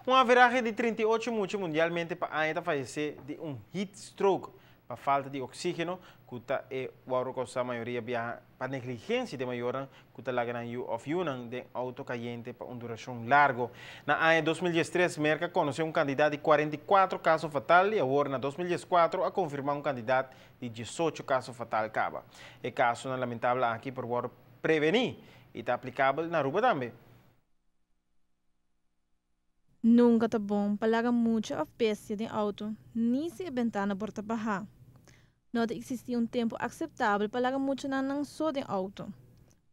Un averahe di 38 mucha mundialmente pa aña ta fayesé di un heat stroke pa falta di oksígeno ku ta e wòrdu kousá mayoria biaha pa negligensia di mayornan ku ta laga nan yu òf yunan den outo kayente pa un durashon largu. Na aña 2013 Merka konosé un kantidat di 44 kaso fatal i awor na 2014 a konfirmá un kantidat di 18 kaso fatal kaba. E kasonan lamentabel aki por wòrdu prevení i ta aplikabel na Aruba tambe. Nunka ta bon pa laga mucha òf bestia den outo, ni si e bentana por ta bahá. No ta eksistí un tempu akseptabel pa laga muchanan nan so den outo.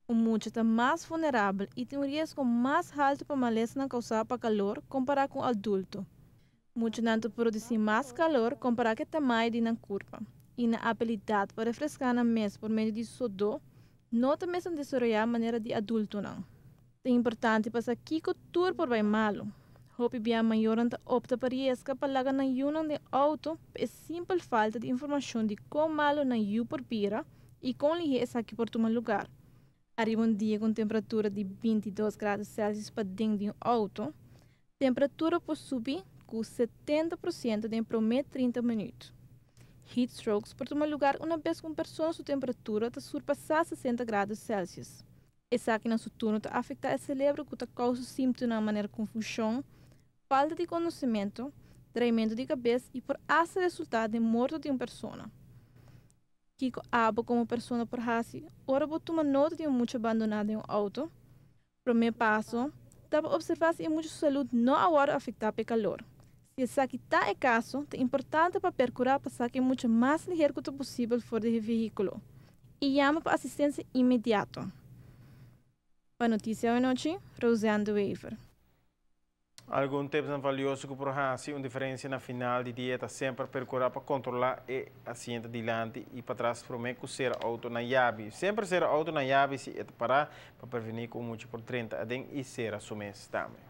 Un mucha ta mas vulnerabel i tin un riesgo mas haltu pa malesanan kousá pa kalor kompará ku un adulto. Muchanan ta produsí mas kalor kompará ku e tamaño di nan kurpa, i nan abilidat pa refreská nan mes por medio di sodó no ta mesun desaroyá manera di adultonan. Ta importante pa sa kiko tur por bai malu. Hopi bia mayornan ta opta pa rieska pa laga nan yunan den outo pa e simpel falta di informashon di kon malu nan yu por bira i kon lihé esaki por tuma lugar. Ariba un dia ku un temperatura di 22 grado Celsius paden di un outo, temperatura por subi ku 70% den promé 30 minüt. Heat strokes por tuma lugar una bes ku un persona su temperatura ta surpasá 60 grado Celsius. Esaki na su turno ta afektá e selebro ku ta kousa símptomanan manera konfushon, falta di konosementu, draimentu di kabes i por asta resultá den morto di un persona. Kiko abo komo persona por hasi ora bo tuma nota di un mucha abandoná den un outo? Promé paso ta pa opservá si e mucha su salú no a wòrdu afektá pa e kalor. Si esaki ta e kaso, ta importante pa perkurá pa saka e mucha mas liher ku ta posibel for di e vehíkulo i yama pa asistensia inmediato. Pa Notisia Awenochi, Roseanne de Wever. Algun tipnan valioso ku por hasi un diferensia na final di dia ta semper perkurá pa kontrolá e asiento dilanti i patras promé ku sera outo na yabi. Semper sera outo na yabi si e ta pará pa prevení ku mucha por drenta aden i sera su mes tambe.